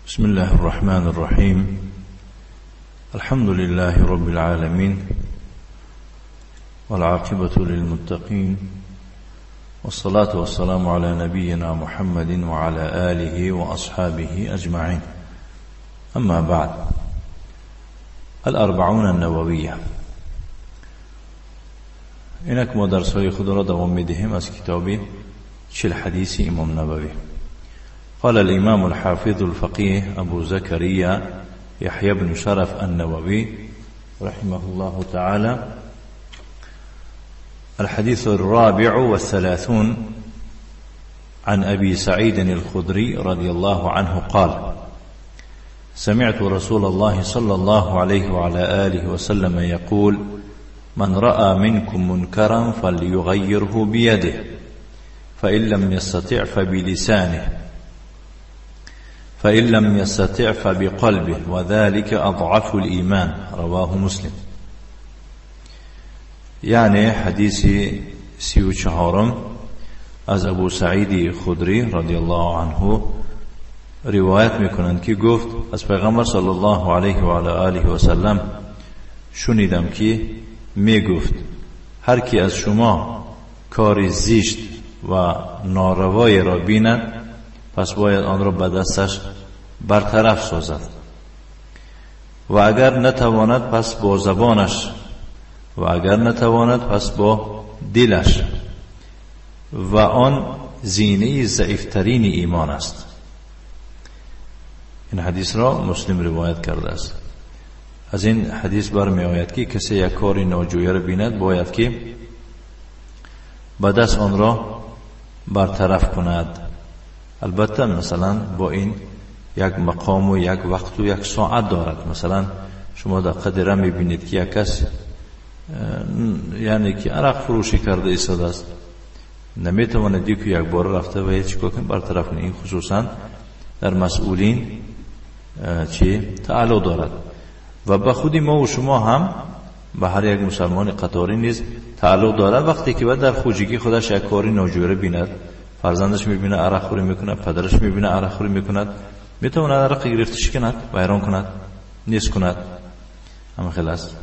بسم الله الرحمن الرحيم. الحمد لله رب العالمين، والعاقبة للمتقين، والصلاة والسلام على نبينا محمد وعلى آله وأصحابه أجمعين. أما بعد، الأربعون النووية. اینک ما درس‌های خود را دوام می‌دهیم از کتاب 40 حدیث امام نووی. قال الإمام الحافظ الفقيه أبو زكريا يحيى بن شرف النووي رحمه الله تعالى: الحديث 34 عن أبي سعيد الخدري رضي الله عنه قال: سمعت رسول الله صلى الله عليه وعلى آله وسلم يقول: من رأى منكم منكرا فليغيره بيده، فإن لم يستطع فبلسانه، فإن لم يستطع فبقلبه، وذلك أضعف الإيمان. رواه مسلم. یعنی حدیث 34 از ابو سعید خدری رضی الله عنه روایت میکنند که گفت از پیغمبر صلی الله علیه و علی آله و سلم شنیدم که میگفت هر کی از شما کار زشت و ناروایی را بیند پس باید آن را به دستش برطرف سازد، و اگر نتواند پس با زبانش، و اگر نتواند پس با دلش، و آن زینه ضعیفترین ایمان است. این حدیث را مسلم روایت کرده است. از این حدیث برمی آید که کسی یک کار ناجویه را بیند باید که به دست آن را برطرف کند. البته مثلا با این یک مقام و یک وقت و یک ساعت دارد. مثلا شما در قدره میبینید که یک کس یعنی که عرق فروشی کرده ایستاده است، نمیتواند که یک بار رفته و هیچ کار برطرف کنه. این خصوصا در مسئولین چی تعلق دارد و به خودی ما و شما هم به هر یک مسلمان قطاری نیز تعلق دارد. وقتی که در خوجگی خودش یک کاری ناجوره بیند، فرزندش میبینه عرق خوری میکند، پدرش میبینه عرق خوری میکند، میتواند عرق گرفتش کند، ویران کند، نیست کند، همه خیلی است،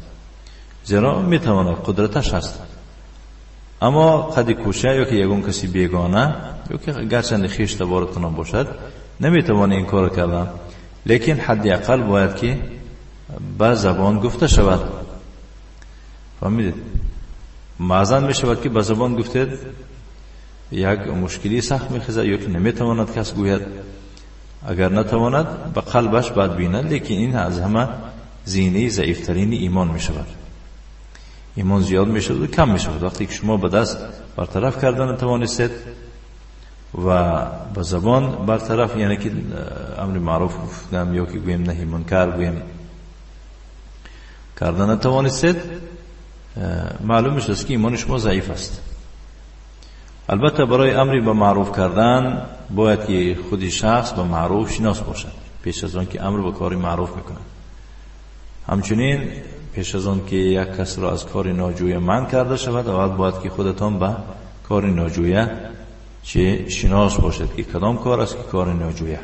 زیرا میتواند، قدرتش هست. اما قدی کوچه یا که یگون کسی بیگانه یا که گرچند خویش تبارتون باشد نمیتواند این کار کردن، لیکن حداقل باید که به زبان گفته شود. فهمیدید؟ معزن میشود که به زبان گفتید یک مشکلی سخت میخیزد یا که نمیتواند کس گوید، اگر نتواند به قلبش بد بیند، لیکن این از همه زینه ضعیفترین ایمان میشود. ایمان زیاد میشود و کم میشود. وقتی که شما به دست برطرف کردن توانستید و به زبان برطرف، یعنی که امر معروف گفتم یا که گویم نهی منکر گویم کردن توانستید، معلوم میشود که ایمان شما ضعیف است. البته برای امری به معروف کردن باید که خود شخص به معروف شناس باشد پیش از آن که امر به کاری معروف میکند. همچنین پیش از آن که یک کس را از کار ناجویه منع کرده شود، اول باید که خودتان به کار ناجویه چه شناس باشد که کدام کار است که کار ناجویه،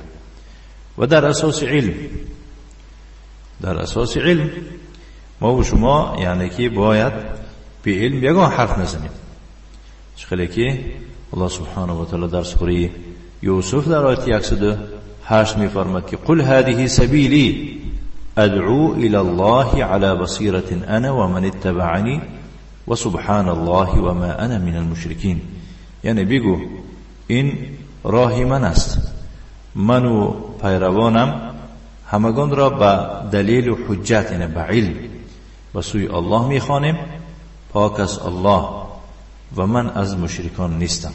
و در اساس علم، در اساس علم ما و شما یعنی که باید به علم یگان حرف نزنیم. چخلی که الله سبحانه و تعالی در سوره یوسف در آیت 108 می‌فرماد که قل هذه سبیلی ادعو الى الله على بصیرة انا ومن اتبعنی وسبحان الله وما انا من المشرکین. یعنی بگو این راه من است، من و پیروانم همگان را به دلیل و حجت، یعنی به علم، به سوی الله میخوانیم، پاک است الله و من از مشرکان نیستم.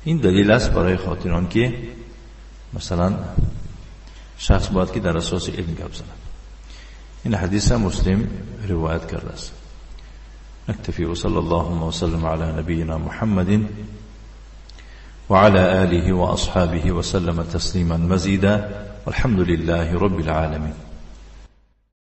این دلیل است برای خاطر آن که مثلا شخص باید که در اساس علم گپ زند. این حدیث مسلم روایت کرده است. نکتفی و صلی الله وسلم علی نبینا محمد وعلى آله وأصحابه وسلم تسليما مزيدا والحمد لله رب العالمين.